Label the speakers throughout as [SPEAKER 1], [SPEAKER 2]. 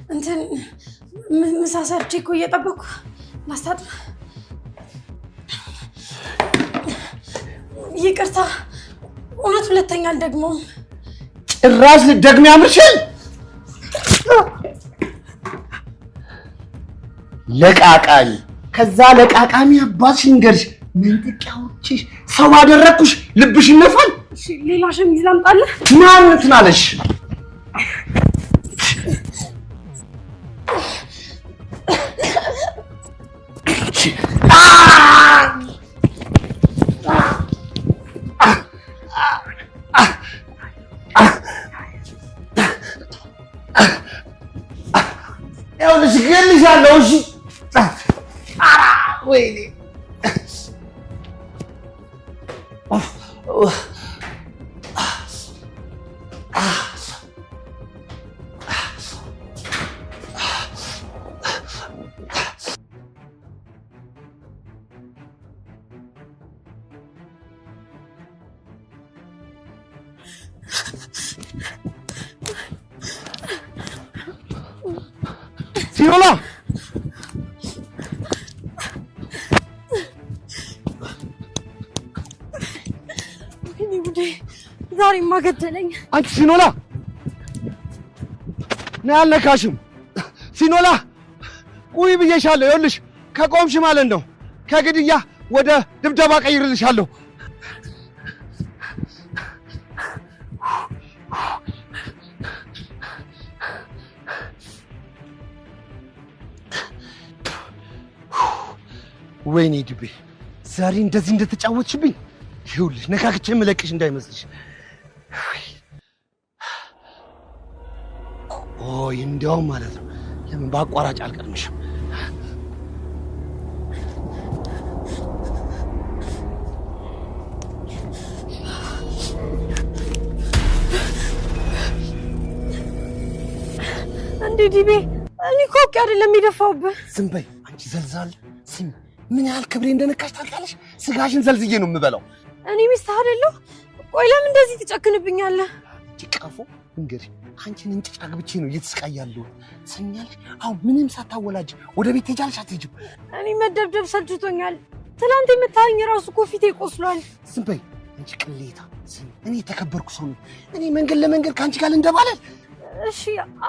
[SPEAKER 1] እንትን ምሳ ሰርቼ እኮ እየጠበኩ ላስታጥብ። ይቅርታ፣ እውነት ሁለተኛ አልደግመውም።
[SPEAKER 2] ጭራሽ ልትደግሚ ያምርሻል? ለቃቃሚ፣ ከዛ ለቃቃሚ አባትሽ ልንገርሽ፣ መንጥቄ አውጥቼሽ ሰው ባደረግኩሽ ልብሽ ይነፋል።
[SPEAKER 1] እሺ፣ ሌላ ሸሚዝ ላምጣልህ?
[SPEAKER 2] ማን እንትን አለሽ? ይኸውልሽ እገልሻለሁ። እሺ ኧረ ወይኔ ሲኖላ
[SPEAKER 1] ወይኔ ጉዴ፣ ዛሬማ ገደለኝ።
[SPEAKER 2] አንቺ ሲኖላ ነይ፣ አልነካሽም። ሲኖላ ቁይ ብዬሻለሁ። ይኸውልሽ ከቆምሽ ማለት ነው ከግድያ ወደ ድብደባ ቀይርልሻለሁ። ወይኔ ድቤ ዛሬ እንደዚህ እንደተጫወትሽብኝ ይኸውልሽ ነካክቼ የምለቅሽ እንዳይመስልሽ። ቆይ እንዲያውም ማለት ነው ለምን በአቋራጭ አልቀድምሽም?
[SPEAKER 1] እንዴ ዲቤ፣ እኔ እኮ አውቄ አይደለም የደፋሁብህ።
[SPEAKER 2] ዝም በይ አንቺ ዘልዛል። ስሚ ምን ያህል ክብሬ እንደነካሽ ታውቂያለሽ? ስጋሽን ዘልዝዬ ነው የምበላው።
[SPEAKER 1] እኔ ሚስትህ አይደለሁ? ቆይ ለምን እንደዚህ ትጨክንብኛለህ?
[SPEAKER 2] አንቺ ቀፎ እንግዲህ አንቺን እንጭጭ አግብቼ ነው እየተሰቃያለሁ። ትሰሚኛለሽ? አሁን ምንም ሳታወላጅ ወደ ቤት ትሄጃለሽ አትሄጂም?
[SPEAKER 1] እኔ መደብደብ ሰልችቶኛል። ትናንት የመታኸኝ ራሱ እኮ ፊቴ ቆስሏል።
[SPEAKER 2] ዝም በይ አንቺ ቅሌታ። ስሚ እኔ የተከበርኩ ሰው ነኝ። እኔ መንገድ ለመንገድ ከአንቺ ጋር ልንደባለል?
[SPEAKER 1] እሺ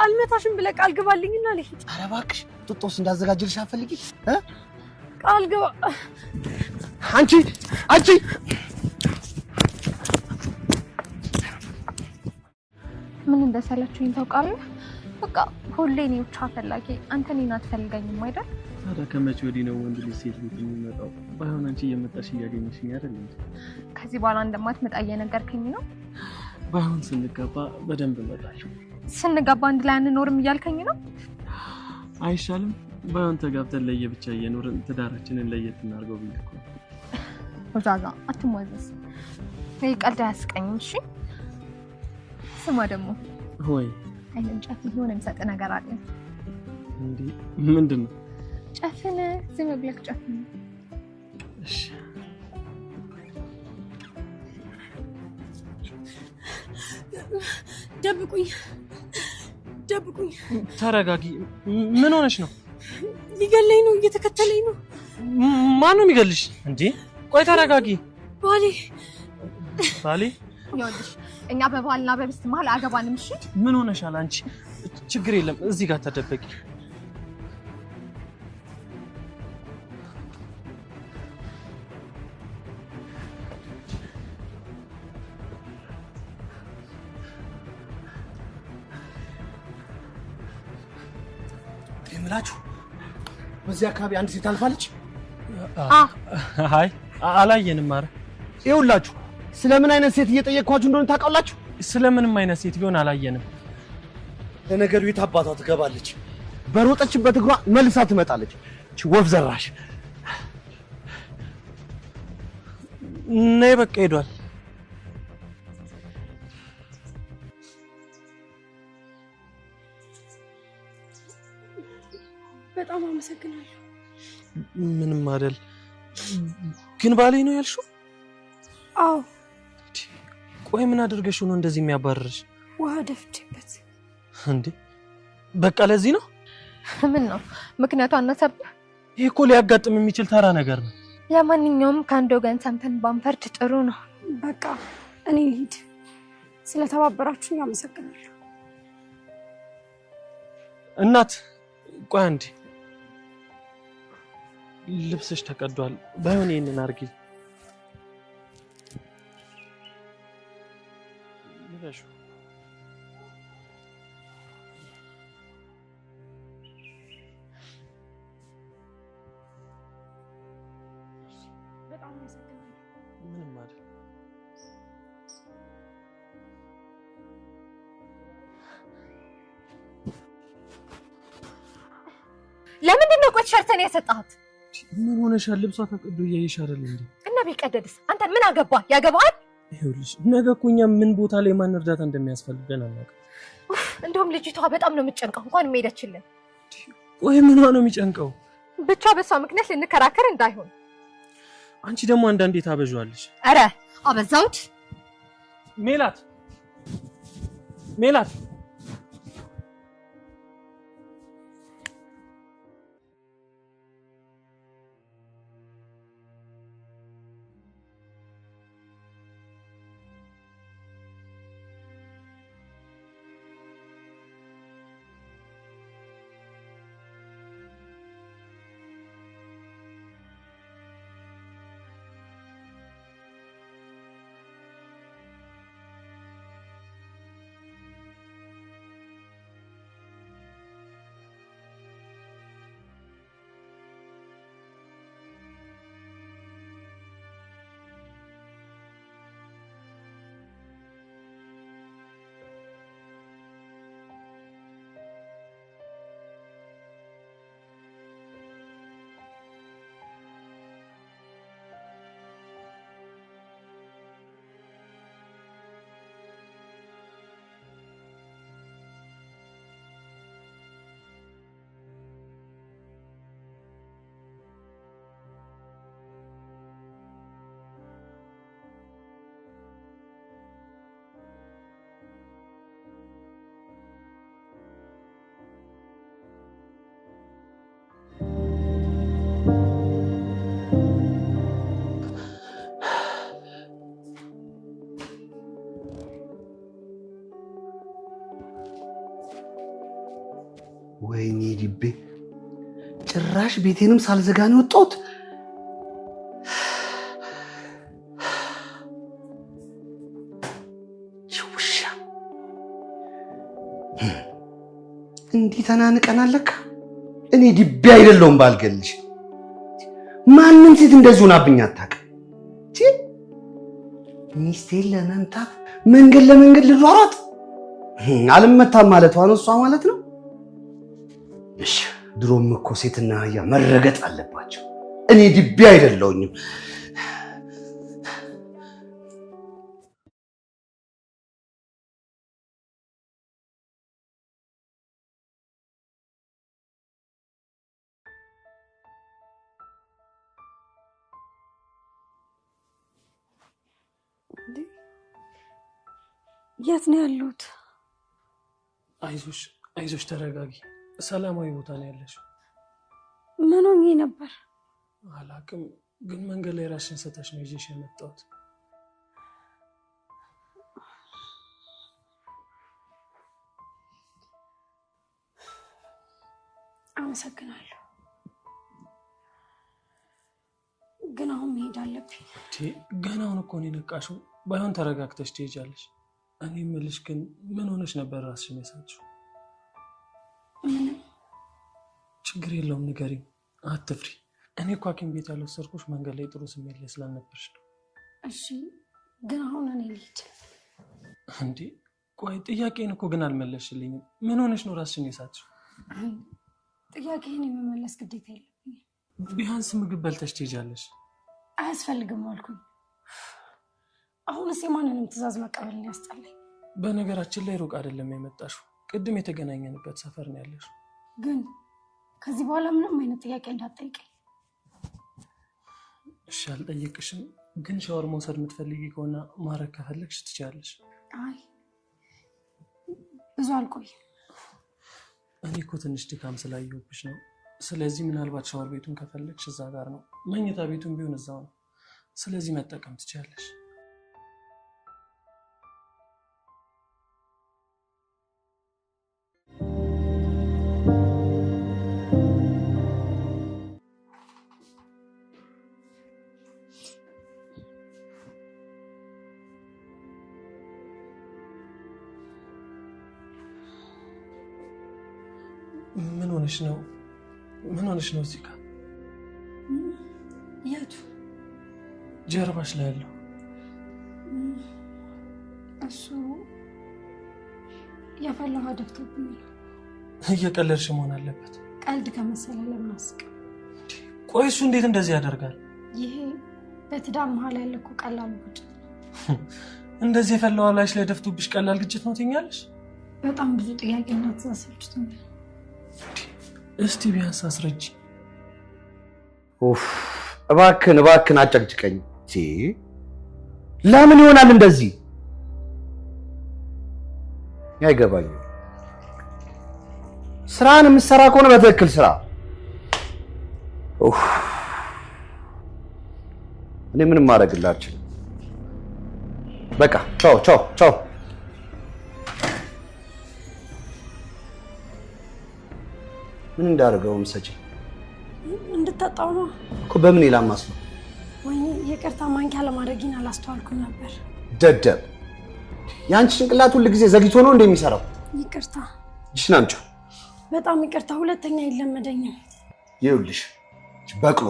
[SPEAKER 1] አልመታሽም ብለህ ቃል ግባልኝና ልሂድ።
[SPEAKER 2] ኧረ እባክሽ ጡጦስ እንዳዘጋጅልሽ አትፈልጊ?
[SPEAKER 1] ቃል ግባ።
[SPEAKER 2] አንቺ አንቺ
[SPEAKER 3] ምን እንደሰለችኝ ታውቃለህ? በቃ ሁሌ እኔ ብቻ ፈላጊ፣ አንተ እኔን አትፈልገኝም አይደል?
[SPEAKER 4] ታዲያ ከመቼ ወዲህ ነው ወንድ ልጅ ሴት ቤት የሚመጣው? ባይሆን አንቺ እየመጣሽ እያገኘሽኝ አይደል እንዴ?
[SPEAKER 3] ከዚህ በኋላ እንደማትመጣ እየነገርከኝ ነው?
[SPEAKER 4] ባይሆን ስንጋባ በደንብ እመጣለሁ።
[SPEAKER 3] ስንጋባ አንድ ላይ አንኖርም እያልከኝ ነው?
[SPEAKER 4] አይሻልም? ባይሆን ተጋብተን ለየብቻ እየኖርን ትዳራችንን ለየት እናድርገው ብዬ እኮ ነው።
[SPEAKER 3] ዛዛ አትሟዘዝ። ይህ ቀልድ አያስቀኝም። እሺ ስማ ደግሞ
[SPEAKER 4] ወይ
[SPEAKER 3] አይንን ጨፍን፣ የሆነ የሚሰጥ ነገር አለ።
[SPEAKER 4] እንዴ ምንድን ነው?
[SPEAKER 3] ጨፍን፣ ዝም ብለህ ጨፍን።
[SPEAKER 4] እሺ
[SPEAKER 1] ደብቁኝ፣ ደብቁኝ።
[SPEAKER 4] ተረጋጊ። ምን ሆነሽ ነው?
[SPEAKER 1] ሊገለኝ ነው፣ እየተከተለኝ ነው።
[SPEAKER 4] ማን ነው የሚገልሽ? እንዴ ቆይ ተረጋጊ።
[SPEAKER 1] ባሌ።
[SPEAKER 4] ባሌ?
[SPEAKER 3] ይኸውልሽ እኛ በባልና በሚስት መሀል አገባንም። እሺ
[SPEAKER 4] ምን ሆነሻል አንቺ? ችግር የለም እዚህ ጋር ተደበቂ።
[SPEAKER 2] የምላችሁ በዚህ አካባቢ አንድ ሴት አልፋለች።
[SPEAKER 4] አይ አላየንም። ኧረ
[SPEAKER 2] ይኸውላችሁ ስለምን አይነት ሴት እየጠየቅኳችሁ እንደሆነ ታውቃላችሁ?
[SPEAKER 4] ስለምንም አይነት ሴት ቢሆን አላየንም።
[SPEAKER 2] ለነገሩ የት አባቷ ትገባለች? በሮጠችበት እግሯ መልሳ ትመጣለች። እቺ ወፍ ዘራሽ።
[SPEAKER 4] ነይ በቃ ሄዷል።
[SPEAKER 1] በጣም አመሰግናለሁ።
[SPEAKER 4] ምንም አይደል። ግን ባሌ ነው ያልሽው?
[SPEAKER 1] አዎ።
[SPEAKER 4] ቆይ ምን አድርገሽው ነው እንደዚህ የሚያባርርሽ?
[SPEAKER 1] ውሃ ደፍቼበት።
[SPEAKER 4] እንዴ በቃ ለዚህ ነው?
[SPEAKER 3] ምን ነው ምክንያቱ አነሰብህ?
[SPEAKER 4] ይህ እኮ ሊያጋጥም የሚችል ተራ ነገር ነው።
[SPEAKER 3] ለማንኛውም ከአንድ ወገን ሰምተን ባንፈርድ ጥሩ ነው።
[SPEAKER 1] በቃ እኔ ልሂድ። ስለተባበራችሁኝ አመሰግናለሁ።
[SPEAKER 4] እናት ቆይ አንዴ፣ ልብስሽ ተቀዷል። ባይሆን ይሄንን አድርጊ። ልበሺው።
[SPEAKER 1] በጣም አመሰግናለሁ።
[SPEAKER 4] ምንም አይደል።
[SPEAKER 3] ለምንድን ነው ቆይ ቲሸርትን የሰጣት?
[SPEAKER 4] ምን ሆነሻል? ልብሷ ተቀዶ እያየሽ አይደል እንዴ?
[SPEAKER 3] እና ቢቀደድስ አንተን ምን አገባ? ያገባሃል?
[SPEAKER 4] ይኸውልሽ ነገ እኮ እኛ ምን ቦታ ላይ ማን እርዳታ እንደሚያስፈልገን አናውቅም።
[SPEAKER 3] እንደውም ልጅቷ በጣም ነው የምትጨንቀው። እንኳን ሄደችልን።
[SPEAKER 4] ቆይ ምኗ ነው የሚጨንቀው?
[SPEAKER 3] ብቻ በሷ ምክንያት ልንከራከር እንዳይሆን።
[SPEAKER 4] አንቺ ደግሞ አንዳንዴ ታበዣዋለሽ።
[SPEAKER 3] ኧረ አበዛሁት።
[SPEAKER 4] ሜላት ሜላት፣
[SPEAKER 2] ወይኔ ዲቤ፣ ጭራሽ ቤቴንም ሳልዘጋ ነው የወጣሁት። ውሻ እንዲህ ተናንቀናል ለካ። እኔ ዲቤ አይደለሁም ባልገልሽ። ማንም ሴት እንደዚህ ሆናብኝ አታውቅም። ሚስቴን ለመምታት መንገድ ለመንገድ ልሯሯጥ አልመታም ማለቷ ነው እሷ ማለት ነው። እሺ ድሮም እኮ ሴትና አህያ መረገጥ አለባቸው። እኔ ዲቤ አይደለሁኝም።
[SPEAKER 1] የት ነው ያሉት?
[SPEAKER 4] አይዞሽ አይዞሽ፣ ተረጋጊ። ሰላማዊ ቦታ ነው ያለሽው።
[SPEAKER 1] ምን ሆኜ ነበር
[SPEAKER 4] አላውቅም፣ ግን መንገድ ላይ ራስሽን ሰተሽ ነው ይዤሽ የመጣሁት።
[SPEAKER 1] አመሰግናለሁ፣ ግን አሁን መሄድ አለብኝ።
[SPEAKER 4] ገና አሁን እኮ ነው የነቃሽው። ባይሆን ተረጋግተሽ ትሄጃለሽ። እኔ የምልሽ ግን ምን ሆነሽ ነበር ራስሽን የሳትሽው?
[SPEAKER 1] ምንም።
[SPEAKER 4] ችግር የለውም ንገሪኝ፣ አትፍሪ። እኔ እኮ ሐኪም ቤት ያልወሰድኩሽ መንገድ ላይ ጥሩ ስሜት ላይ ስላልነበርሽ ነው።
[SPEAKER 1] እሺ፣ ግን አሁን እኔ ልሂድ።
[SPEAKER 4] እንዴ ቆይ፣ ጥያቄን እኮ ግን አልመለስሽልኝም። ምን ሆነሽ ነው ራስሽን የሳትሽው?
[SPEAKER 1] ጥያቄን የመመለስ ግዴታ የለብኝም።
[SPEAKER 4] ቢያንስ ምግብ በልተሽ ትሄጃለሽ።
[SPEAKER 1] አያስፈልግም አልኩኝ። አሁንስ የማንንም ትዕዛዝ መቀበልን ያስጠላኝ።
[SPEAKER 4] በነገራችን ላይ ሩቅ አይደለም የመጣሽው፣ ቅድም የተገናኘንበት ሰፈር ነው ያለሽው።
[SPEAKER 1] ግን ከዚህ በኋላ ምንም አይነት ጥያቄ እንዳትጠይቀኝ።
[SPEAKER 4] እሺ አልጠይቅሽም። ግን ሻወር መውሰድ የምትፈልጊ ከሆነ ማድረግ ከፈለግሽ ትችያለሽ።
[SPEAKER 1] አይ ብዙ አልቆይም።
[SPEAKER 4] እኔ እኮ ትንሽ ድካም ስላየሁብሽ ነው። ስለዚህ ምናልባት ሻወር ቤቱን ከፈለግሽ እዛ ጋር ነው፣ መኝታ ቤቱን ቢሆን እዛው ነው። ስለዚህ መጠቀም ትችያለሽ። ምን ሆነሽ ነው? ምን ሆነሽ ነው? እዚህ ጋር
[SPEAKER 1] የቱ?
[SPEAKER 4] ጀርባሽ ላይ ያለው
[SPEAKER 1] እሱ የፈላ ውሃ ደፍቶብኝ ነው።
[SPEAKER 4] እየቀለድሽ መሆን አለበት።
[SPEAKER 1] ቀልድ ከመሰለ ለምን አስቅ?
[SPEAKER 4] ቆይ እሱ እንዴት እንደዚህ ያደርጋል?
[SPEAKER 1] ይሄ በትዳር መሀል ያለ እኮ ቀላል ግጭት ነው።
[SPEAKER 4] እንደዚህ የፈላ ውሃ ላይሽ ላይ ደፍቶብሽ ቀላል ግጭት ነው ትይኛለሽ?
[SPEAKER 1] በጣም ብዙ ጥያቄና ትእዛዝ ሰልችቶኛል።
[SPEAKER 4] እስቲ ቢያንስ አስረጅ።
[SPEAKER 2] ኡፍ እባክህን እባክህን አጨቅጭቀኝ። ለምን ይሆናል እንደዚህ? አይገባኝም። ስራን የምትሰራ ከሆነ በትክክል ስራ። ኡፍ እኔ ምንም ማድረግልህ አልችልም። በቃ ቻው ቻው ቻው። ምን እንዳደርገውም ሰጪ
[SPEAKER 1] እንድታጣው ነው
[SPEAKER 2] እኮ። በምን ይላማስ ነው?
[SPEAKER 1] ወይኔ ይቅርታ፣ ማንኪያ ለማድረጊን አላስተዋልኩም ነበር።
[SPEAKER 2] ደደብ! ያንቺ ጭንቅላት ሁል ጊዜ ዘግይቶ ነው እንደሚሰራው።
[SPEAKER 1] ይቅርታ።
[SPEAKER 2] እጅሽን አምጪው።
[SPEAKER 1] በጣም ይቅርታ፣ ሁለተኛ አይለመደኝም።
[SPEAKER 2] ይኸውልሽ በቅሎ፣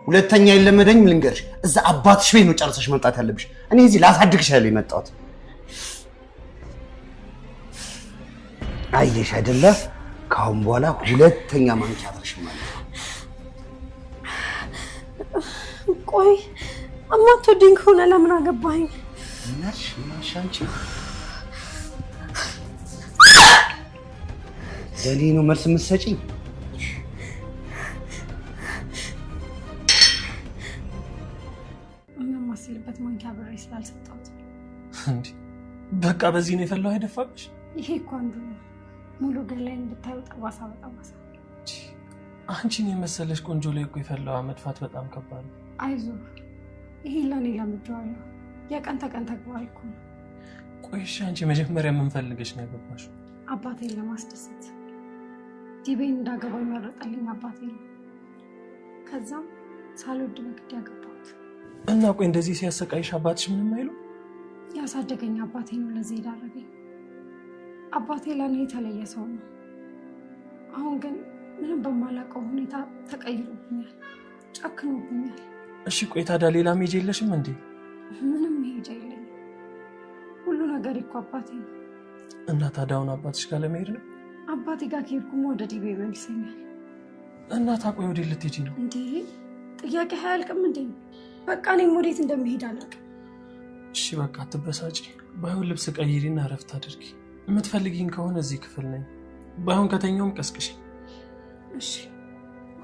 [SPEAKER 2] ሁለተኛ አይለመደኝም። ልንገርሽ፣ እዛ አባትሽ ቤት ነው ጨርሰሽ መምጣት ያለብሽ። እኔ እዚህ ላሳድግሽ ያለ የመጣሁት። አየሽ አይደለ? ካሁን በኋላ ሁለተኛ ማንኪያ አትርሽም ማለት ነው።
[SPEAKER 1] ቆይ እማትወደኝ ከሆነ ለምን አገባኸኝ?
[SPEAKER 2] ምናልሽ ምናልሽ አንቺ ለእኔ ነው መልስ የምትሰጪኝ?
[SPEAKER 1] የማማስልበት ማንኪያ ብሬ ስላልሰጠሁት
[SPEAKER 4] እንዴ። በቃ በዚህ ነው የፈላው አይደፋብሽ?
[SPEAKER 1] ይሄ እኮ አንዱ ነው። ሙሉ ገላይን ብታዩ ጠባሳ በጠባሳ።
[SPEAKER 4] አንቺን የመሰለሽ ቆንጆ ላይ እኮ የፈላው መድፋት በጣም ከባድ ነው።
[SPEAKER 1] አይዞህ፣ ይሄ ለእኔ ለምጄዋለሁ። የቀን ተቀን ተግባር እኮ ነው።
[SPEAKER 4] ቆይ እሺ፣ አንቺ መጀመሪያ ምን ፈልገሽ ነው ያገባሽው?
[SPEAKER 1] አባቴን ለማስደሰት። ዲቤን እንዳገባ የመረጠልኝ አባቴ ነው። ከዛም ሳልወድ በግድ ያገባሁት።
[SPEAKER 4] እና ቆይ እንደዚህ ሲያሰቃይሽ አባትሽ ምንም አይሉ?
[SPEAKER 1] ያሳደገኝ አባቴ ነው ለዚህ የዳረገኝ። አባቴ ለእኔ የተለየ ሰው ነው። አሁን ግን ምንም በማላውቀው ሁኔታ ተቀይሮብኛል፣ ጨክኖብኛል።
[SPEAKER 4] እሺ ቆይ ታዲያ ሌላ መሄጃ የለሽም እንዴ?
[SPEAKER 1] ምንም መሄጃ የለኝም። ሁሉ ነገር እኮ አባቴ ነው።
[SPEAKER 4] እና ታዲያ አሁን አባትሽ ጋር ለመሄድ ነው?
[SPEAKER 1] አባቴ ጋር ከሄድኩማ ወደ ዲቤ ይመልሰኛል።
[SPEAKER 4] እና ታቆይ ወዴት ልትሄጂ ነው
[SPEAKER 1] እንዴ? ጥያቄ አያልቅም እንዴ? በቃ እኔም ወዴት እንደምሄድ አላውቅም።
[SPEAKER 4] እሺ በቃ አትበሳጪ። ባይሆን ልብስ ቀይሪና እረፍት አድርጊ። የምትፈልጊኝ ከሆነ እዚህ ክፍል ነኝ። ባይሆን ከተኛውም ቀስቅሽ።
[SPEAKER 1] እሺ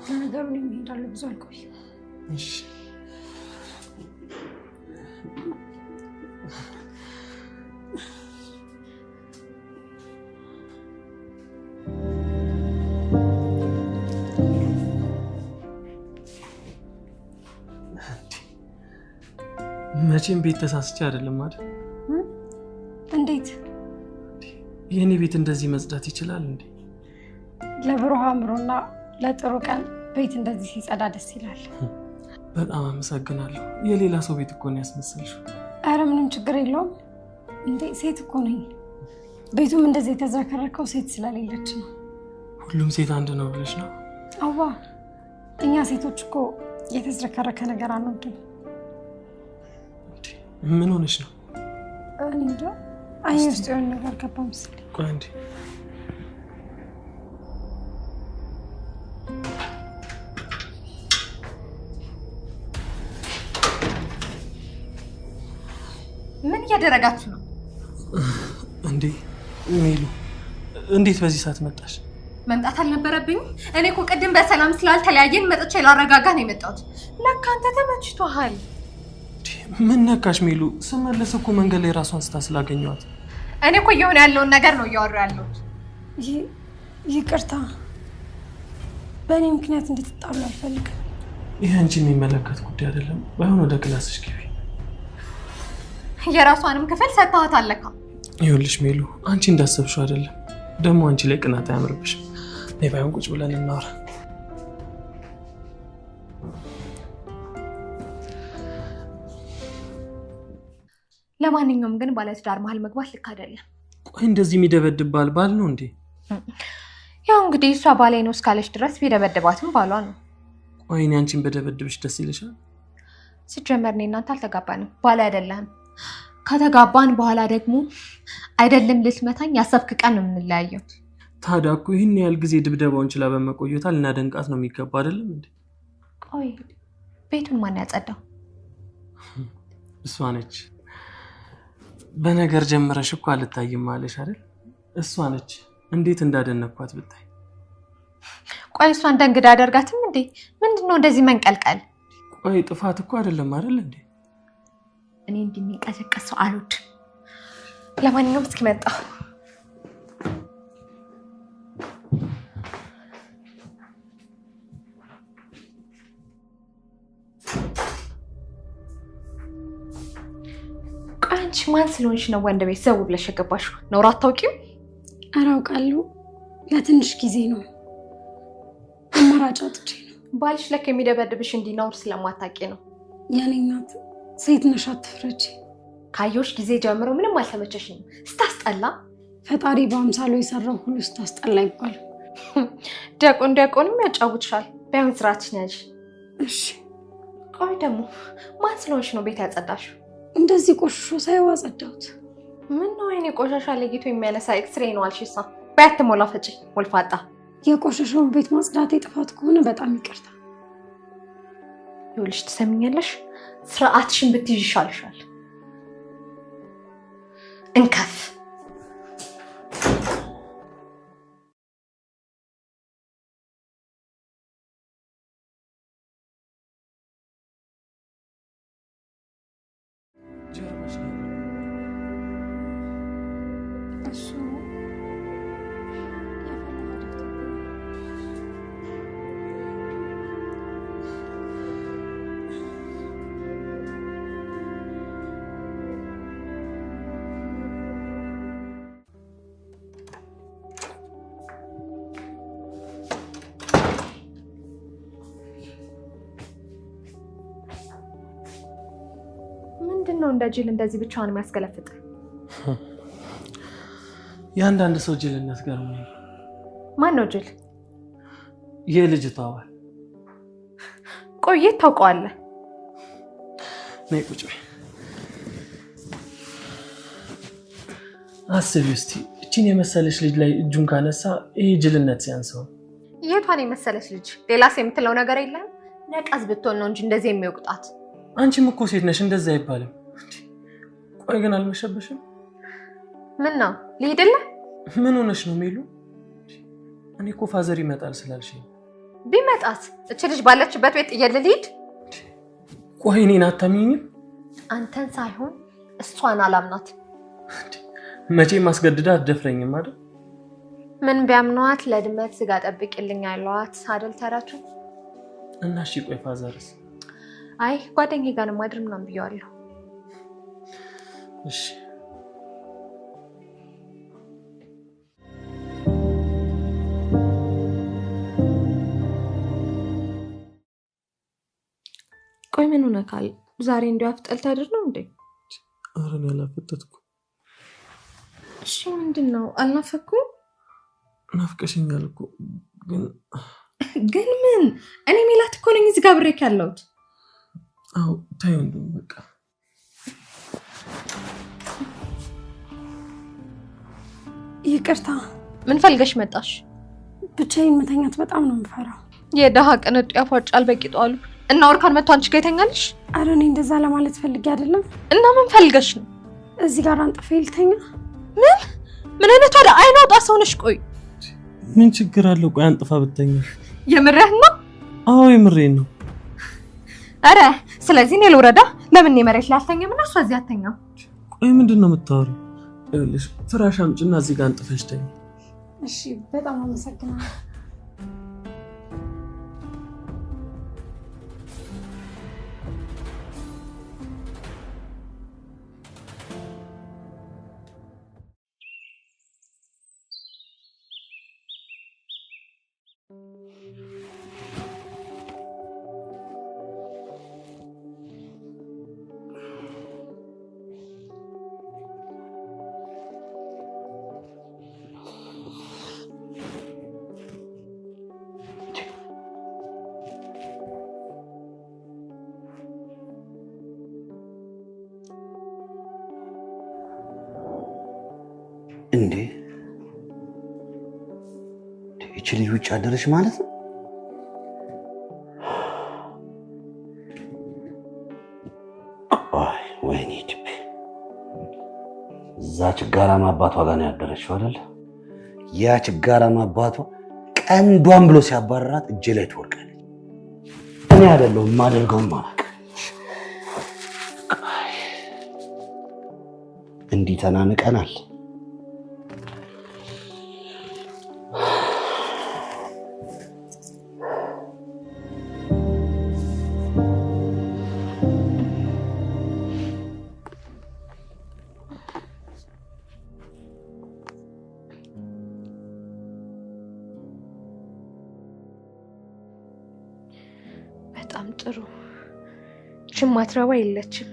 [SPEAKER 1] ለነገሩ እኔም እሄዳለሁ፣ ብዙ አልቆይም።
[SPEAKER 4] እሺ መቼም ቤት ተሳስቼ አይደለም አይደል?
[SPEAKER 1] እንዴት?
[SPEAKER 4] የኔ ቤት እንደዚህ መጽዳት ይችላል እንዴ?
[SPEAKER 1] ለብሩህ አእምሮና ለጥሩ ቀን ቤት እንደዚህ ሲጸዳ ደስ ይላል።
[SPEAKER 4] በጣም አመሰግናለሁ። የሌላ ሰው ቤት እኮ ነው ያስመሰልሽው።
[SPEAKER 1] ኧረ ምንም ችግር የለውም። እንዴ ሴት እኮ ነኝ። ቤቱም እንደዚህ የተዝረከረከው ሴት ስለሌለች ነው።
[SPEAKER 4] ሁሉም ሴት አንድ ነው ብለሽ ነው?
[SPEAKER 1] አዋ እኛ ሴቶች እኮ የተዝረከረከ ነገር አንወድም።
[SPEAKER 4] ምን ሆነሽ ነው?
[SPEAKER 1] እኔ እንጃ አይኔ ውስጥ የሆነ ነገር ገባ መሰለኝ።
[SPEAKER 4] ቆይ እንዴ
[SPEAKER 3] ምን እያደረጋችሁ ነው
[SPEAKER 4] እንዴ? ሜሉ እንዴት በዚህ ሰዓት መጣሽ?
[SPEAKER 3] መምጣት አልነበረብኝም። እኔ እኮ ቅድም በሰላም ስላልተለያየን መጥቼ ላረጋጋ ነው የመጣሁት። ለካ አንተ ተመችቶሃል።
[SPEAKER 4] ምን ነካሽ ሜሉ? ስመለስ እኮ መንገድ ላይ ራሷን ስታ ስላገኘኋት።
[SPEAKER 3] እኔ እኮ እየሆነ ያለውን ነገር ነው እያወራሁ ያለሁት።
[SPEAKER 1] ይቅርታ፣ በእኔ ምክንያት እንድትጣሉ አልፈልግም።
[SPEAKER 4] ይህ አንቺን የሚመለከት ጉዳይ አይደለም። ባይሆን ወደ class ሽ ግቢ።
[SPEAKER 3] የራሷንም ክፍል ሰጥተዋታል ለካ።
[SPEAKER 4] ይኸውልሽ ሜሉ፣ አንቺ እንዳሰብሽው አይደለም። ደግሞ አንቺ ላይ ቅናት አያምርብሽም። እኔ ባይሆን ቁጭ ብለን እናወራ።
[SPEAKER 3] ለማንኛውም ግን ባለትዳር መሀል መግባት ልክ አይደለም።
[SPEAKER 4] ቆይ እንደዚህ የሚደበድብ ባል ባል ነው እንዴ?
[SPEAKER 3] ያው እንግዲህ እሷ ባሌ ነው እስካለች ድረስ ቢደበድባትም ባሏ ነው።
[SPEAKER 4] ቆይ እኔ አንቺን በደበድብሽ ደስ ይልሻል?
[SPEAKER 3] ሲጀመር እኔ እናንተ አልተጋባንም፣ ባሌ አይደለህም። ከተጋባን በኋላ ደግሞ አይደለም ልትመታኝ ያሰብክ ቀን ነው የምንለያየው።
[SPEAKER 4] ታዲያ እኮ ይህን ያህል ጊዜ ድብደባውን ችላ በመቆየቷ ልናደንቃት ነው የሚገባ አይደለም እንዴ?
[SPEAKER 3] ቆይ ቤቱን ማን ያጸዳው?
[SPEAKER 4] እሷ ነች። በነገር ጀምረሽ እኮ አልታይም አለሽ አይደል? እሷ ነች። እንዴት እንዳደነኳት ብታይ።
[SPEAKER 3] ቆይ እሷ እንደ እንግዳ አደርጋትም እንዴ? ምንድነው እንደዚህ መንቀልቀል?
[SPEAKER 4] ቆይ ጥፋት እኮ አይደለም አይደል እንዴ?
[SPEAKER 3] እኔ እንዲህ የሚንቀሳቀስ ሰው አልወድም። ለማንኛውም እስኪ መጣሁ። ቆይ አንቺ ማን ስለሆንሽ ነው ወንድ ቤት ዘው ብለሽ የገባሽው? ነውር አታውቂም?
[SPEAKER 1] ኧረ አውቃለሁ። ለትንሽ ጊዜ ነው፣ አማራጭ አጥቼ ነው።
[SPEAKER 3] ባልሽ ለካ የሚደበድብሽ እንዲህ ነውር ስለማታውቂ ነው።
[SPEAKER 1] የኔ እናት ሴት ነሽ፣ አትፍረጂ።
[SPEAKER 3] ካየሁሽ ጊዜ ጀምሮ ምንም አልተመቸሽኝም። ስታስጠላ።
[SPEAKER 1] ፈጣሪ በአምሳሉ የሰራው ሁሉ ስታስጠላ ይባላል።
[SPEAKER 3] ዲያቆን ዲያቆንም ያጫውትሻል። ባይሆን ስርዓትሽን ያዥ።
[SPEAKER 1] እሺ።
[SPEAKER 3] ቆይ ደግሞ ማን ስለሆንሽ ነው ቤት ያጸዳሽው?
[SPEAKER 1] እንደዚህ ቆሽሾ ሳየው አጸዳሁት።
[SPEAKER 3] ምን ነው የኔ ቆሻሻ ለይቶ የሚያነሳ ኤክስሬ ነው አልሽሳ? በይ አትሞላፈጪ ወልፋጣ።
[SPEAKER 1] የቆሸሸውን ቤት ማጽዳቴ ጥፋት ከሆነ በጣም ይቅርታ።
[SPEAKER 3] ይኸውልሽ ትሰሚኛለሽ? ስርዓትሽን ብትይዥ ይሻልሻል። እንከፍ።
[SPEAKER 4] ጀርባሽ ላይ
[SPEAKER 1] እሱ የፈላ ደፍቶብኝ ነው።
[SPEAKER 3] ምንድን ነው እንደ ጅል እንደዚህ ብቻዋን የሚያስገለፍጥ?
[SPEAKER 4] የአንዳንድ ሰው ጅልነት ገርሞኝ ነው።
[SPEAKER 3] ማን ነው ጅል?
[SPEAKER 4] የልጅቷ ባል።
[SPEAKER 3] ቆይ የት ታውቀዋለህ?
[SPEAKER 4] ነይ ቁጭ በይ። አስቢ እስቲ እቺን የመሰለች ልጅ ላይ እጁን ካነሳ ይሄ ጅልነት ሲያንሰው።
[SPEAKER 3] የቷን የመሰለች ልጅ? ሌላስ የምትለው ነገር የለም? ነቀዝ ብትሆን ነው እንጂ እንደዚህ የሚወቅጣት።
[SPEAKER 4] አንቺም እኮ ሴት ነሽ፣ እንደዛ አይባልም። ቆይ ግን አልመሸብሽም?
[SPEAKER 3] ምን ነው ልሂድልህ?
[SPEAKER 4] ምን ሆነሽ ነው ሜሉ? እኔ እኮ father ይመጣል ስላልሽኝ።
[SPEAKER 3] ቢመጣስ? እች ልጅ ባለችበት ቤት ጥዬልህ ልሂድ?
[SPEAKER 4] ቆይ እኔን አታምኚኝም?
[SPEAKER 3] አንተን ሳይሆን እሷን አላምናት።
[SPEAKER 4] መቼም አስገድዳ አትደፍረኝም አይደል?
[SPEAKER 3] ምን ቢያምኗት ለድመት ስጋ ጠብቂልኝ አሏት አይደል ተረቱ?
[SPEAKER 4] እና እሺ ቆይ father ስ?
[SPEAKER 3] አይ ጓደኛዬ ጋር ነው የማድር ምናምን ብየዋለሁ።
[SPEAKER 4] እሺ።
[SPEAKER 3] ቆይ ምን ሆነካል? ዛሬ እንዲሁ አፍጠል ታድር ነው እንዴ?
[SPEAKER 4] ኧረ እኔ አላፈጠጥኩም።
[SPEAKER 3] እሺ ምንድን ነው አልናፈኩም?
[SPEAKER 4] ናፍቀሽኛል እኮ ግን
[SPEAKER 3] ግን ምን? እኔ ሜላት እኮ ነኝ እዚህ ጋር አብሬክ ያለሁት።
[SPEAKER 4] አዎ ተይው እንደውም በቃ።
[SPEAKER 1] ይቅርታ።
[SPEAKER 3] ምን ፈልገሽ መጣሽ?
[SPEAKER 1] ብቻዬን መተኛት በጣም ነው የምፈራው።
[SPEAKER 3] የደሃ ቅንጡ ያፏጫል በቂጡ አሉ። እና ወርካን መጥቶ አንቺ ጋር ይተኛልሽ?
[SPEAKER 1] ኧረ እኔ እንደዛ ለማለት ፈልጌ አይደለም።
[SPEAKER 3] እና ምን ፈልገሽ ነው?
[SPEAKER 1] እዚህ ጋር አንጥፌ ልተኛ።
[SPEAKER 3] ምን ምን አይነት ወደ አይን አውጣ ሰው ነሽ? ቆይ
[SPEAKER 4] ምን ችግር አለው? ቆይ አንጥፋ ብተኛ።
[SPEAKER 3] የምርህን ነው?
[SPEAKER 4] አዎ የምሬን ነው።
[SPEAKER 3] ኧረ ስለዚህ እኔ ልውረዳ? ለምን እኔ መሬት ላይ አልተኛም እና እሷ እዚህ አተኛም?
[SPEAKER 4] ቆይ ምንድን ነው የምታወሪው? ይኸውልሽ ፍራሽ አምጪና እዚህ ጋር አንጥፈሽ ተኝ።
[SPEAKER 1] እሺ፣ በጣም አመሰግናለሁ።
[SPEAKER 2] እንዴ ይቺ ልጅ ውጭ አደረች ማለት ነው? አይ ወይኔ ድቤ፣ እዛ ችጋራማ አባቷ ጋር ነው ያደረችው አይደል? ያ ችጋራማ አባቷ ቀንዷን ብሎ ሲያባረራት እጄ ላይ ትወድቃለች። እኔ አይደለሁም የማደርገውም አላውቅም። እንዲህ ተናንቀናል።
[SPEAKER 3] በጣም ጥሩ። ማትረባ የለችም።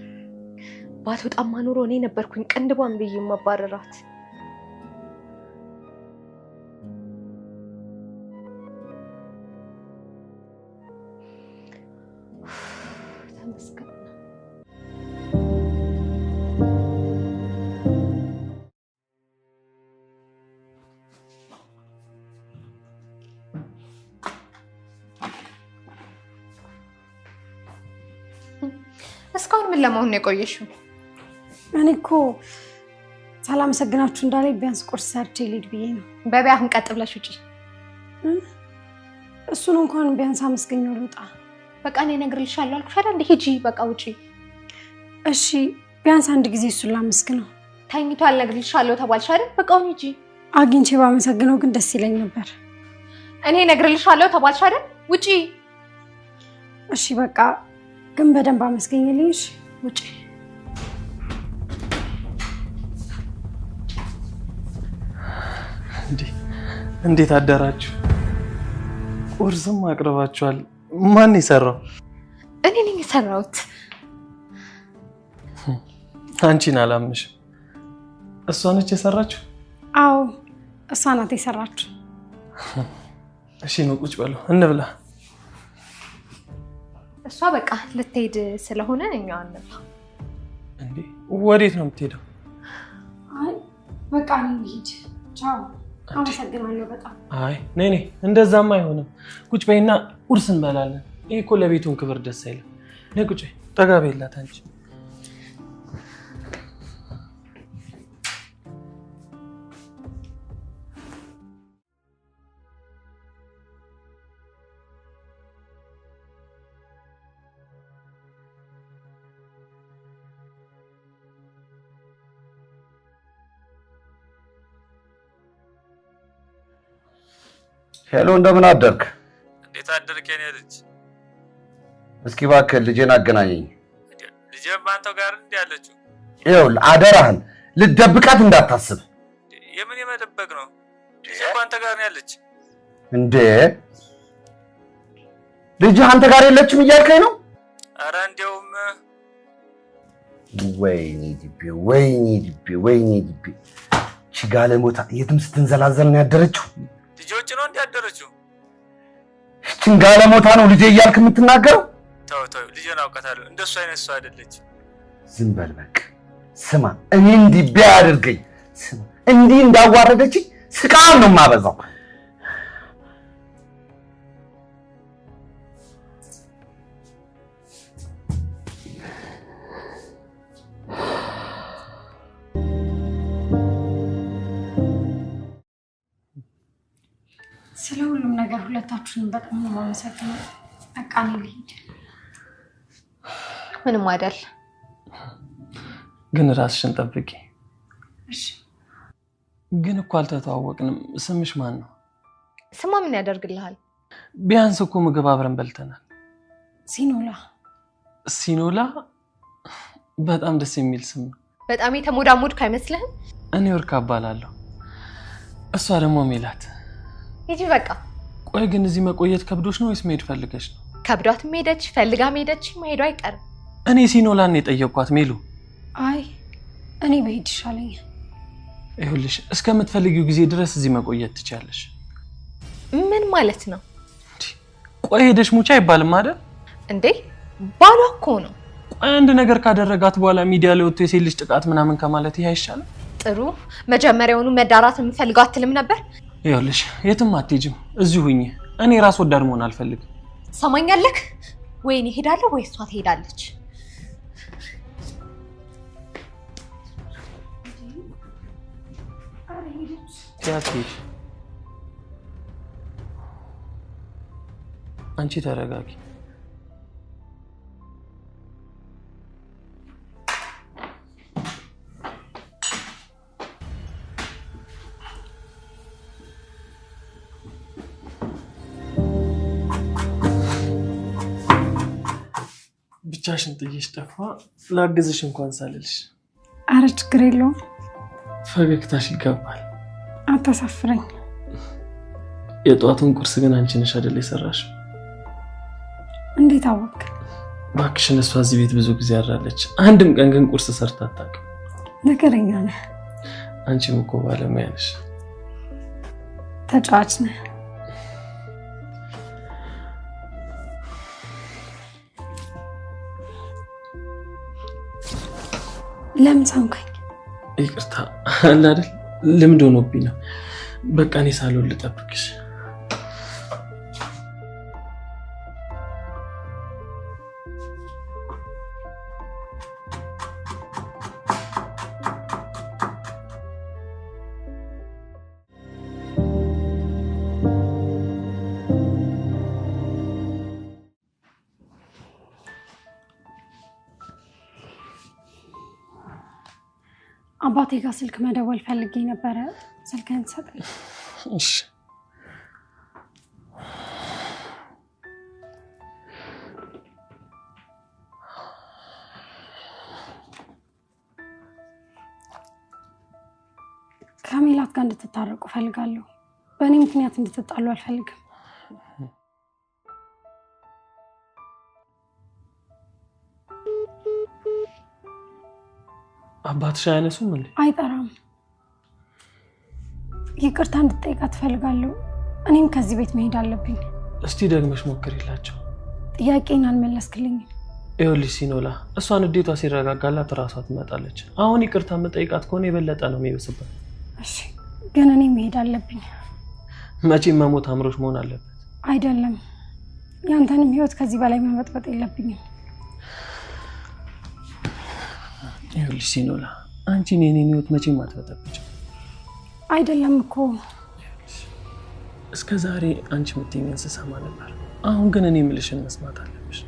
[SPEAKER 3] ባትወጣማ ኑሮ እኔ ነበርኩኝ ቅንድቧን ብዬ ማባረራት። ተመስገን። እስካሁን ምን ለመሆን ነው የቆየሽው?
[SPEAKER 1] እኔ እኮ ሳላመሰግናችሁ እንዳለኝ ቢያንስ ቁርስ ሰርቼ ልሂድ ብዬ ነው።
[SPEAKER 3] በቢ አሁን ቀጥ ብለሽ ውጪ።
[SPEAKER 1] እሱን እንኳን ቢያንስ አመስገኘው ልውጣ።
[SPEAKER 3] በቃ እኔ እነግርልሻለሁ አልኩሽ አይደል? ሂጂ በቃ ውጪ።
[SPEAKER 1] እሺ ቢያንስ አንድ ጊዜ እሱን ላመስግነው።
[SPEAKER 3] ተኝቷል እነግርልሻለሁ ተባልሽ አይደል? በቃ አሁን ሂጂ።
[SPEAKER 1] አግኝቼ ባመሰግነው ግን ደስ ይለኝ ነበር።
[SPEAKER 3] እኔ እነግርልሻለሁ ተባልሽ አይደል? ውጪ።
[SPEAKER 1] እሺ በቃ ግን በደንብ አመስገኝልኝ። እሺ ውጪ።
[SPEAKER 4] እንዴ እንዴት አደራችሁ? ቁርስም አቅርባችኋል። ማን የሰራው?
[SPEAKER 3] እኔ ነኝ የሰራሁት።
[SPEAKER 4] አንቺን አላምንሽም። እሷ ነች የሰራችሁ?
[SPEAKER 1] አዎ እሷ ናት የሰራችሁ።
[SPEAKER 4] እሺ ነው፣ ቁጭ በሉ እንብላ።
[SPEAKER 3] እሷ በቃ ልትሄድ ስለሆነ እኛ እንብላ።
[SPEAKER 4] እንዴ ወዴት ነው የምትሄደው?
[SPEAKER 1] አይ በቃ እኔ ልሂድ። ቻው። አመሰግናለሁ በጣም።
[SPEAKER 4] አይ ነይ ነይ፣ እንደዛማ አይሆንም። ቁጭ በይና ቁርስ እንበላለን። ይሄ እኮ ለቤቱን ክብር ደስ አይልም። ነይ ቁጭ በይ፣ ጠጋ በይላት አንቺ።
[SPEAKER 2] Hello፣ እንደምን አደርክ?
[SPEAKER 5] እንዴት አደርክ የኔ ልጅ?
[SPEAKER 2] እስኪ እባክህ ልጄን አገናኘኝ።
[SPEAKER 5] ልጄም በአንተው ጋር እንዴ ያለችው?
[SPEAKER 2] ይኸውልህ አደራህን ልትደብቃት እንዳታስብ።
[SPEAKER 5] የምን የመደበቅ ነው? ልጄ እኮ አንተ ጋር ነው ያለች።
[SPEAKER 2] እንዴ ልጅህ አንተ ጋር የለችም እያልከኝ ነው?
[SPEAKER 5] ኧረ እንደውም
[SPEAKER 2] ወይኔ ድቤ፣ ወይኔ ድቤ፣ ወይኔ ድቤ። ቺጋለሞታ የትም ስትንዘላዘል ነው ያደረችው።
[SPEAKER 5] ልጆች ነው እንዴ ያደረችው?
[SPEAKER 2] እቺን ጋለሞታ ነው ልጄ እያልክ የምትናገረው?
[SPEAKER 5] ተው ተው፣ ልጄን አውቃታለሁ። እንደሱ አይነት ሰው አይደለች።
[SPEAKER 2] ዝም በል በቃ። ስማ፣ እኔ እንዲህ ቢያደርገኝ፣ ስማ፣ እንዲህ እንዳዋረደችኝ ስቃም ነው የማበዛው።
[SPEAKER 1] ስለ ሁሉም ነገር ሁለታችሁንም በጣም ነው የማመሰግነው። በቃ እኔ ልሂድ።
[SPEAKER 3] ምንም አይደል፣
[SPEAKER 4] ግን ራስሽን ጠብቂ።
[SPEAKER 1] እሺ።
[SPEAKER 4] ግን እኮ አልተተዋወቅንም። ስምሽ ማን ነው?
[SPEAKER 3] ስማ ምን ያደርግልሃል?
[SPEAKER 4] ቢያንስ እኮ ምግብ አብረን በልተናል።
[SPEAKER 1] ሲኖላ።
[SPEAKER 4] ሲኖላ በጣም ደስ የሚል ስም ነው።
[SPEAKER 3] በጣም የተሞዳሞድክ አይመስልህም?
[SPEAKER 4] እኔ ወርካ እባላለሁ፣ እሷ ደግሞ ሜላት።
[SPEAKER 3] ሂጂ በቃ።
[SPEAKER 4] ቆይ ግን እዚህ መቆየት ከብዶሽ ነው ወይስ መሄድ ፈልገሽ ነው?
[SPEAKER 3] ከብዷት ሄደች፣ ፈልጋ ሄደች፣ መሄዷ አይቀርም።
[SPEAKER 4] እኔ ሲኖላን የጠየቅኳት ሜሉ።
[SPEAKER 1] አይ እኔ በሄድ ይሻለኛል።
[SPEAKER 4] ይኸውልሽ እስከምትፈልጊው ጊዜ ድረስ እዚህ መቆየት ትችያለሽ።
[SPEAKER 3] ምን ማለት ነው?
[SPEAKER 4] ቆይ ሄደሽ ሙቻ አይባልም አይደል
[SPEAKER 3] እንዴ? ባሏ እኮ ነው።
[SPEAKER 4] ቆይ አንድ ነገር ካደረጋት በኋላ ሚዲያ ላይ ወጥቶ የሴት ልጅ ጥቃት ምናምን ከማለት ይሄ አይሻልም?
[SPEAKER 3] ጥሩ፣ መጀመሪያውኑ መዳራት የምፈልገው አትልም ነበር?
[SPEAKER 4] ይኸውልሽ የትም አትሄጂም፣ እዚሁ ሁኚ። እኔ ራስ ወዳድ መሆን አልፈልግም።
[SPEAKER 3] ትሰማኛለህ? ወይ እኔ እሄዳለሁ ወይ እሷ ትሄዳለች።
[SPEAKER 4] አንቺ ተረጋጊ። ብቻሽን ጥዬሽ ጠፋ። ላግዝሽ እንኳን ሳልልሽ።
[SPEAKER 1] አረ ችግር የለውም።
[SPEAKER 4] ፈገግታሽ ይገባል።
[SPEAKER 1] አታሳፍረኝ።
[SPEAKER 4] የጠዋቱን ቁርስ ግን አንቺ ነሽ አይደል የሰራሽው?
[SPEAKER 1] እንዴት አወቅ?
[SPEAKER 4] እባክሽን፣ እሷ እዚህ ቤት ብዙ ጊዜ አድራለች። አንድም ቀን ግን ቁርስ ሰርታ አታውቅም።
[SPEAKER 1] ነገረኛ ነህ።
[SPEAKER 4] አንቺም እኮ ባለሙያ ነሽ።
[SPEAKER 1] ተጫዋች ነህ። ለምን ሳምከኝ?
[SPEAKER 4] ይቅርታ አለ አይደል፣ ልምድ ሆኖብኝ ነው። በቃ እኔ ሳሎን ልጠብቅሽ።
[SPEAKER 1] አባቴ ጋር ስልክ መደወል ፈልጌ ነበረ። ስልክህን ትሰጠኝ?
[SPEAKER 4] እሺ።
[SPEAKER 1] ከሜላት ጋር እንድትታረቁ ፈልጋለሁ። በእኔ ምክንያት እንድትጣሉ አልፈልግም።
[SPEAKER 4] አባትሽ አያነሱም እንዴ?
[SPEAKER 1] አይጠራም። ይቅርታ እንድትጠይቃት እፈልጋለሁ። እኔም ከዚህ ቤት መሄድ አለብኝ።
[SPEAKER 4] እስቲ ደግመሽ ሞክሪላቸው።
[SPEAKER 1] ጥያቄን አልመለስክልኝም።
[SPEAKER 4] ይኸውልሽ ሲኖላ፣ እሷን ንዴቷ ሲረጋጋላት እራሷ ትመጣለች። አሁን ይቅርታ የምጠይቃት ከሆነ የበለጠ ነው የሚበስባት።
[SPEAKER 1] እሺ፣ ግን እኔ መሄድ አለብኝ።
[SPEAKER 4] መቼም መሞት አምሮሽ መሆን አለበት።
[SPEAKER 1] አይደለም፣ ያንተንም ህይወት ከዚህ በላይ መበጥበጥ የለብኝም።
[SPEAKER 4] ይኸውልሽ ሲኖላ፣ አንቺን የኔን ህይወት መቼም አትበጠብጭም።
[SPEAKER 1] አይደለም እኮ
[SPEAKER 4] እስከ ዛሬ አንቺ የምትይኝን ስሰማ ነበር። አሁን ግን እኔ የምልሽን መስማት አለብሽ።